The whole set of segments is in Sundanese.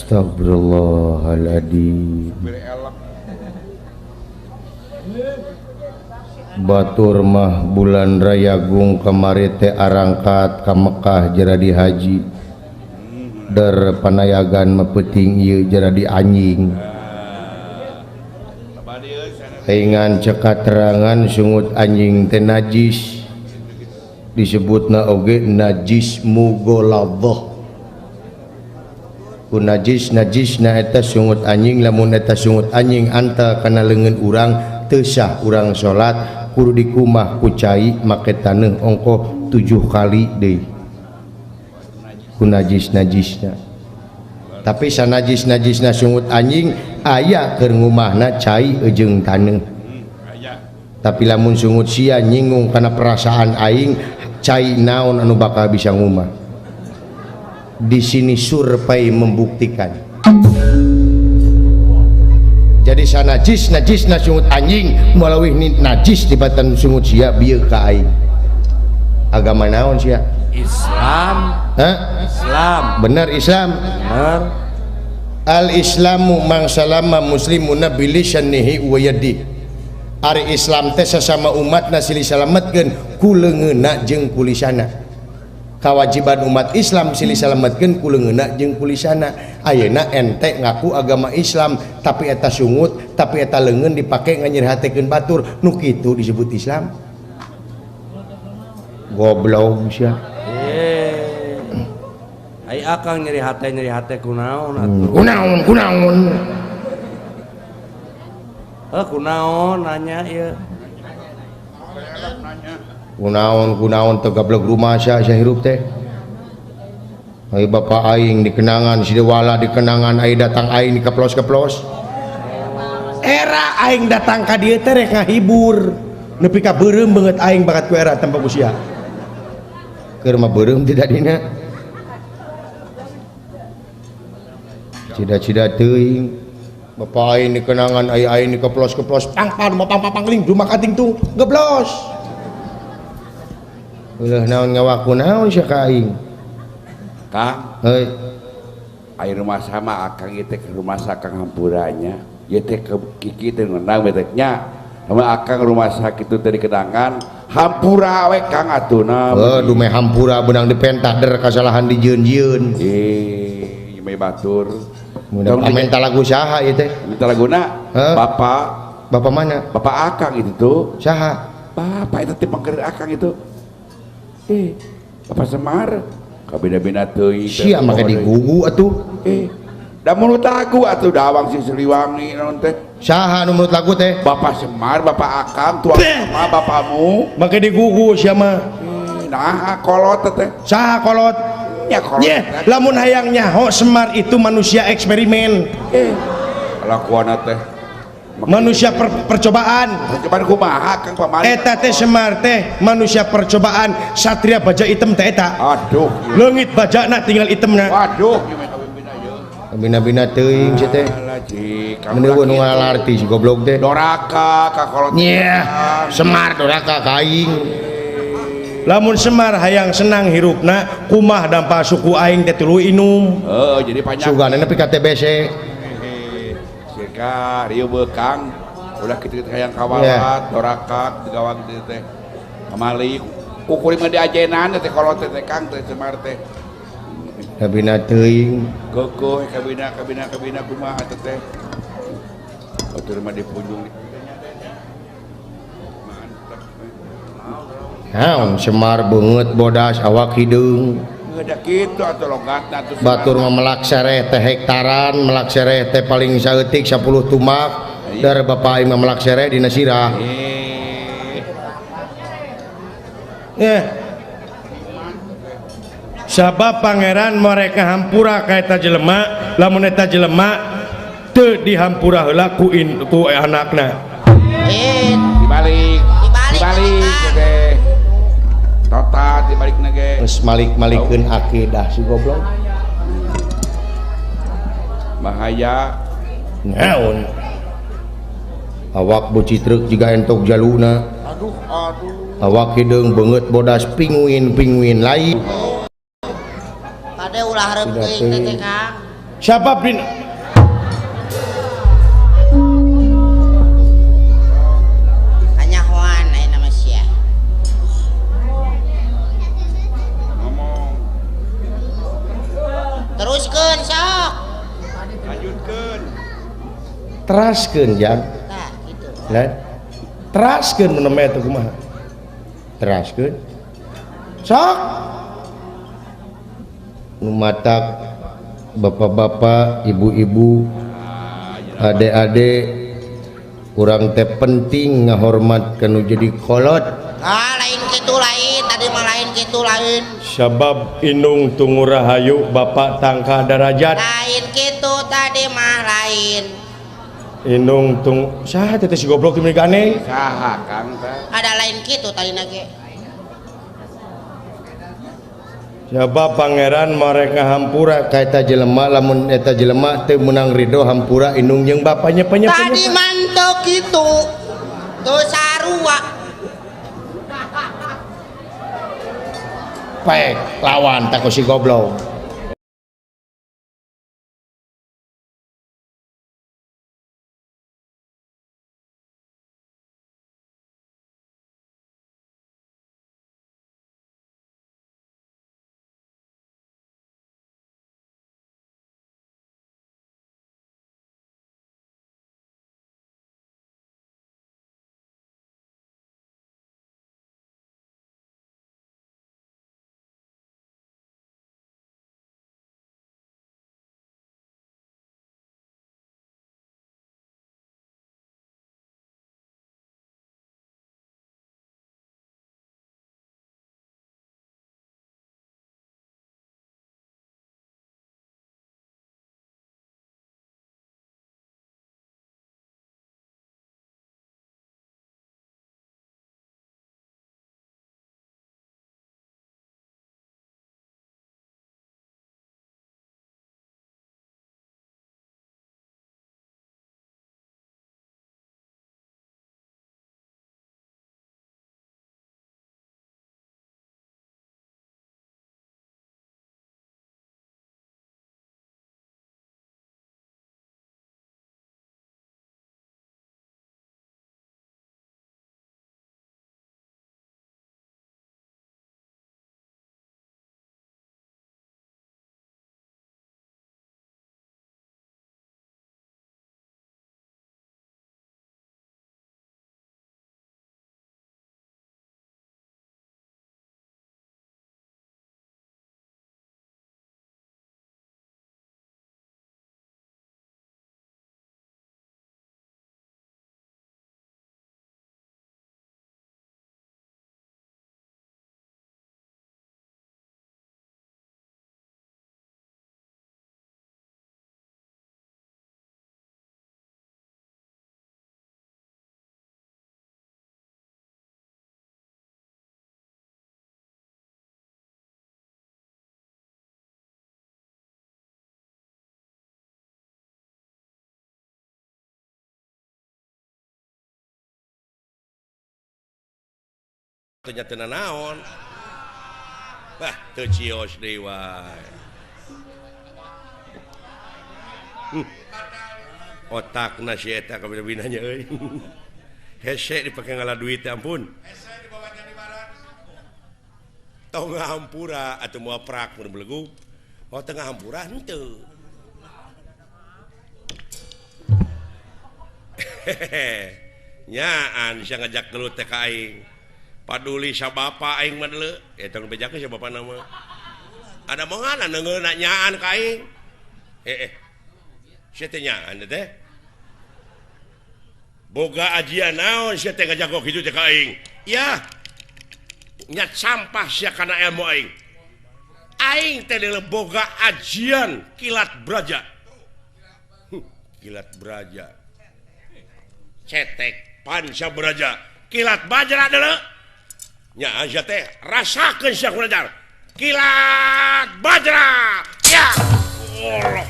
Astagfirullahaladzim. Batur mah bulan Rayagung kamari teh arangkat ka Mekah jaradi haji. Der panayagan mah peuting ieu jaradi anjing. Aingan cek katerangan sungut anjing teh najis. Disebutna oge najis mughaladzah. Ku najis najisna eta sungut anjing, lamun eta sungut anjing anta kana leungeun urang teu sah urang salat, kudu dikumah ku cai make taneuh ongkoh 7 kali deui ku najis najisna. Tapi sanajis najisna sungut anjing aya keur ngumahna cai jeung taneuh. Tapi lamun sungut sia nyinggung kana perasaan aing, cai naon anu bakal bisa ngumah. Di sini survei membuktikan. Jadi sanajis najisna sungut anjing malawih najis tibatan sungut sia bieu ka aing. Agama naon sia? Islam. Hah? Islam. Benar Islam? Benar. Al Islamu mang salama muslimuna bilisanihi wa yadihi. Ari Islam teh sasama umatna silih salametkeun ku leungeunna jeung ku lisana. Kawajiban umat Islam silih salametkeun ku leungeunna jeung ku lisana. Ayeuna ente ngaku agama Islam tapi eta sungut, tapi eta leungeun dipake nganyerihatekeun batur, nu kitu disebut Islam. Goblok sia. Ai akang nyeri hate kunaon atuh? Kunaon kunaon? Heuh kunaon nanya ieu. Kunaon kunaon teu gablek rumah sia hirup teh. Ai bapa aing dikenangan si Dewala dikenangan ai datang aing dikeplos-keplos. Era aing datang ka dieu teh rek ngahibur. Nepi ka beureum beungeut aing bakat ku era tempat usia. Keur mah beureum teh dadina. Cida-cida teuing. Bapa aing dikenangan ai aing dikeplos-keplos pang pang pang pang pang ling rumah kating tung geblos. Ulah naon ngawaku naon sia ka aing. Kang, heuy. Ai rumah sama akang ieu teh ke rumah sakang hampuranya. Ieu teh ke kiki teh ngeunang we teh nya. Sama akang rumah sakit teh dikenangan hampura we Kang atuh na. Heuh, dumeh hampura beunang dipentah der kasalahan dijieun-jieun. Eh, ieu mah batur. Minta lagu saha ieu teh? Minta laguna? Bapak. Bapak mana? Bapak akang itu tuh. Saha? Bapak itu teh pangker akang itu. Eh, Bapak Semar. Kabina-bina teuing. Sia make digugu atuh. Eh, da mulut lagu atuh dawang si Siliwangi naon teh? Saha nu mulut lagu teh? Bapak Semar, Bapak akang, tuang sama bapamu. Make digugu sia mah. Nah, kolot teh. Saha kolot? Nya kolot. Nyeh, lamun hayang nyaho Semar itu manusia eksperimen. Eh, kalakuanna teh. Manusia percobaan. Percobaan kumaha Kang pamali? Eta teh Semar teh manusia percobaan, satria baja hitam teh eta. Aduh. Leungit bajana tinggal hitamna. Waduh, ieu mah kabina ieu. Kabina-bina teuing sia teh. Alah, cik, Mendeuweun nu ngalarti si goblok teh. Doraka ka kolot. Nyeh, Semar doraka ka aing. Lamun Semar hayang senang hirupna, kumah dampa suku aing teh tuluy inum. Heeh, jadi panjang. Sugana nepi ka TBC. Sirka rieu beukang ulah kitu hayang kawalat, doraka gawang teh teh. Kamali kukuring mah diajenan teh kolot teh Kang teh Semar teh. Kabina teuing. Gogoh kabina kabina kabina kumaha teh teh. Batur mah dipunjung. Naon Semar beungeut bodas awak hideung. Udah kitu atuh logatna atuh. Batur mah melak sereh teh hektaran, melak sereh teh paling saeutik 10 tumak. Dar bapa aing mah melak sereh dina sirah. Eh. Sabab pangeran mereka hampura ka eta jelema, lamun eta jelema teu dihampura heula ku ku anakna. Dibalik. Dibalik teh. Total dibalik nage. Geus malik-malikeun akidah si goblok. Bahaya. Naon? Awak bucitruk jiga entok jaluna. Aduh, aduh. Awak hideung beungeut bodas pinguin-pinguin lain. Kade ulah hareup teuing teh Kang. Siapa bin Kanyahoan aya nama sia. Ngomong. Teruskeun sok. Lanjutkeun. Teraskeun jang. Tah kitu. Lah. Teraskeun mun nembe teh kumaha? Teraskeun. Sok. Nu matak bapak-bapak, ibu-ibu, adik-adik, urang teh penting ngahormat ka nu jadi kolot. Ah, lain kitu lain, tadi mah lain kitu lain. Sabab indung tungu rahayu bapak tangkah darajat. Lain kitu tadi mah lain. Indung tung saha teh si goblok teh meuni gane? Saha Kang teh? Ada lain kitu tadi nage. Sabab pangeran mereka hampura ka eta jelema lamun eta jelema teu meunang ridho hampura indung jeung bapanya panya. Tadi mantok kitu. Teu sarua. Paek lawan tak si goblok. Teu teu naon. Bah, teu cios deui wae. Otakna si eta kabina-binanya euy. Hese dipake ngala duit teh ampun. Hese dibawa jadi barat. Tong ngahampura atuh moal prak mun belegug. Oh teu ngahampura henteu. Nyaan sia ngajak gelut teh ka aing. Paduli sa bapa aing mah deuleu, eta nu bejakeun sa bapana mah. Ada mongan neungeuna nyaan ka aing. Sia teh nyaan teh. Boga ajian naon sia teh ngajago kitu teh ka aing. Yah. Nya sampah sia kana ilmu aing. Aing teh deuleu boga ajian kilat braja. Kilat braja. Cetek panca braja. Kilat bajra deuleu. Nya sia teh rasakeun sia kunajar. Kilat bajra. Ya. Allah.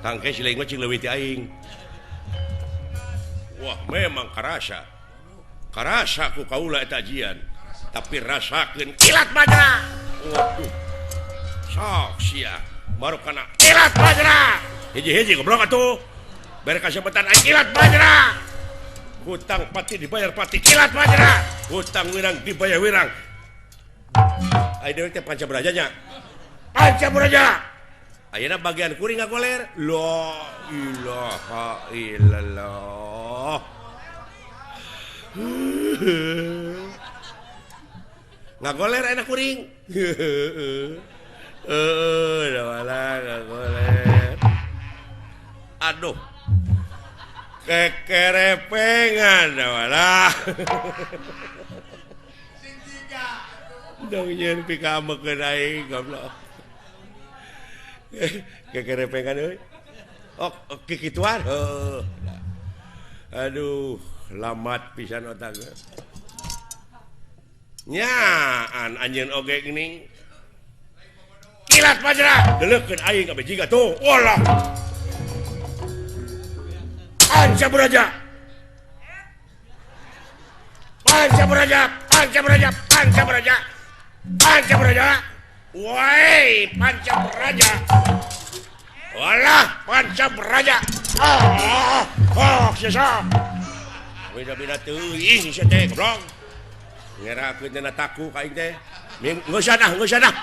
Tangke si lain mah cing leuwih ti aing. Wah, memang karasa. Karasa ku kaula eta ajian. Tapi rasakeun kilat bajra. Waduh. Sok sia. Baru kana kilat bajra. Hiji-hiji goblok atuh. Bere kasebetan aing kilat bajra. Hutang pati dibayar pati kilat bajra. Hutang wirang dibayar wirang. Aing deui teh panca beraja nya. Panca beraja. Ayeuna bagian kuring ngagoler. La ilaha illallah. Ngagoler enak kuring. Heeh, malah ngagoler. Aduh. Kekerepengan malah. Dong nyeun pikamekeun aing goblok. Kekerepengan euy. Oh, kikituan. Heuh. Aduh, lamat pisan otak. Nyaan anjeun oge geuning. Kilat bajra, deleukeun aing kabeh jiga tuh. Walah. Panca beraja. Panca beraja, panca beraja, panca beraja. Panca beraja. Woi, panca beraja. Walah, panca beraja. Ah, oh, sesa. Beda-beda teuing sia teh goblok. Ngerakeun dina taku ka aing teh. Geus ah, geus ah.